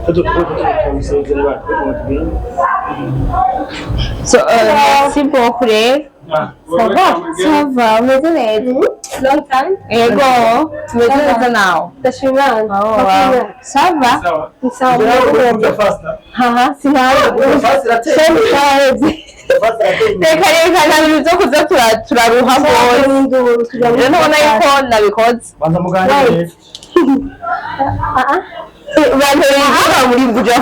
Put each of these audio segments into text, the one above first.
Tumusezere batugende. So, merci beaucoup rero. Ça va? Ça va, umeze neza? Long time. Ego, tumeze neza nawe? Ndashima Imana. Oh, wow. Ça va? Sawa. Ni sawa. Kuja faster. Haha, sinawe. Fast irateye. Fast irateye. Reka reka, nta bintu byo kuza turaruha rwose. Rero ntubona yuko nabikoze. Banza muganire. Bantu bivuga muri Buja,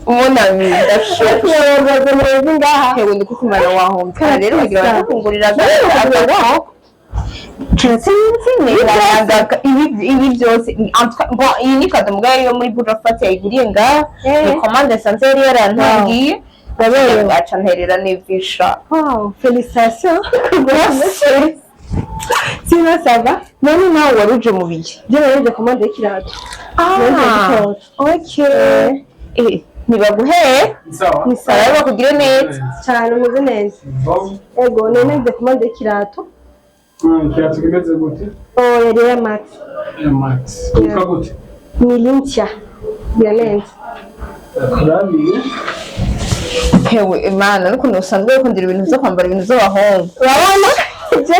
mon ami, ndashobora. Ngaha. Hewe, ndiko kumara wahombye rero kugira bakungurira agakoko. Ibi byose en tout cas, bon, iyi ni cadeau mugabo yo muri Buja Fat yayiguriye ngaha. Ni commande sanze yari yarantangiye, waberewe aca nterera n'ivisha. Wow, félicitations. Sinon, ça va? None nawe wari uje mu bihe? Je nari commande y'ikirato. Ah, okay. Eh, ntibaguheye. Sawa. Ni sawa. Barabe bakugire neza. Cyane, umeze neza. Bon. Ego, nari nagize commande y'ikirato. Ikirato kimeze gute? Oh, yari Air Max. Air Max. Witwa gute? Ni Lintia. Birarenze. Kurabiye. Hewe Imana, n'ukuntu usanzwe wikundira ibintu byo kwambara, ibintu by'abahungu. Urabona? Je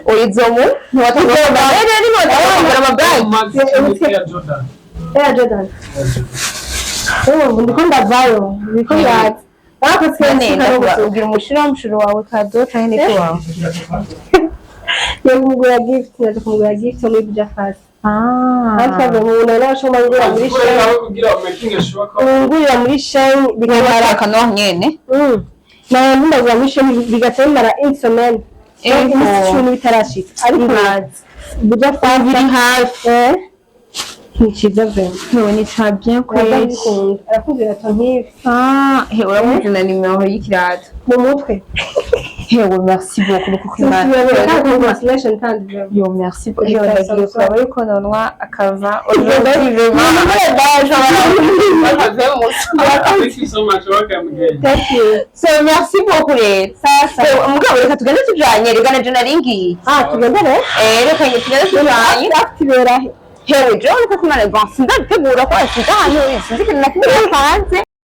Uri urizomu ntiwatangiye kwambara rero, ntiwatangiye kwambara amabrag. Max ni Air Jordan. Air Jordan. Oh, ndiko ndavayo. Ndiko ndaza. Bakoze neza ubwira umushira w'umushiro wawe cadeau canke n'iki wawe. Yego, kumugura gift, naje kumugura gift muri Buja Fast. Ah. Ariko mu nari nashobora ngurira muri Kure Shein. nawe kugira making sure ko Ngurira muri Shein bikamara Bikamara nyene. Nawe ndagura muri Shein bigaca bimara une semaine. Ego. Iminsi 10 bitarashika. Ariko Buja Fast biri hafi. Eh, ni cyiza vraiment. Hewe, ni ca bien kweli. Arabikunda. Arakunda ibirato nk'ibi. Ah, hewe, uramuzi na nimero y'ikirato? Mu mutwe. Hewe, merci beaucoup kuko Imana. Congratulations kandi vraiment. Yo, merci beaucoup. Hewe, ndagiye kuraba yuko nonwa akava aujourd'hui vraiment. Thank you so much. Welcome again. Thank you. So, merci beaucoup rero. Sasa. So, mugabo reka tugende tujanye, reka naje naringiye. Ah, tugende rero. Eh, reka tugende tujanye. Activera he? Hewe, jewe niko kumana, bon, sindabitegura ko sinzi ahantu, sinzi ikintu na kimwe hanze.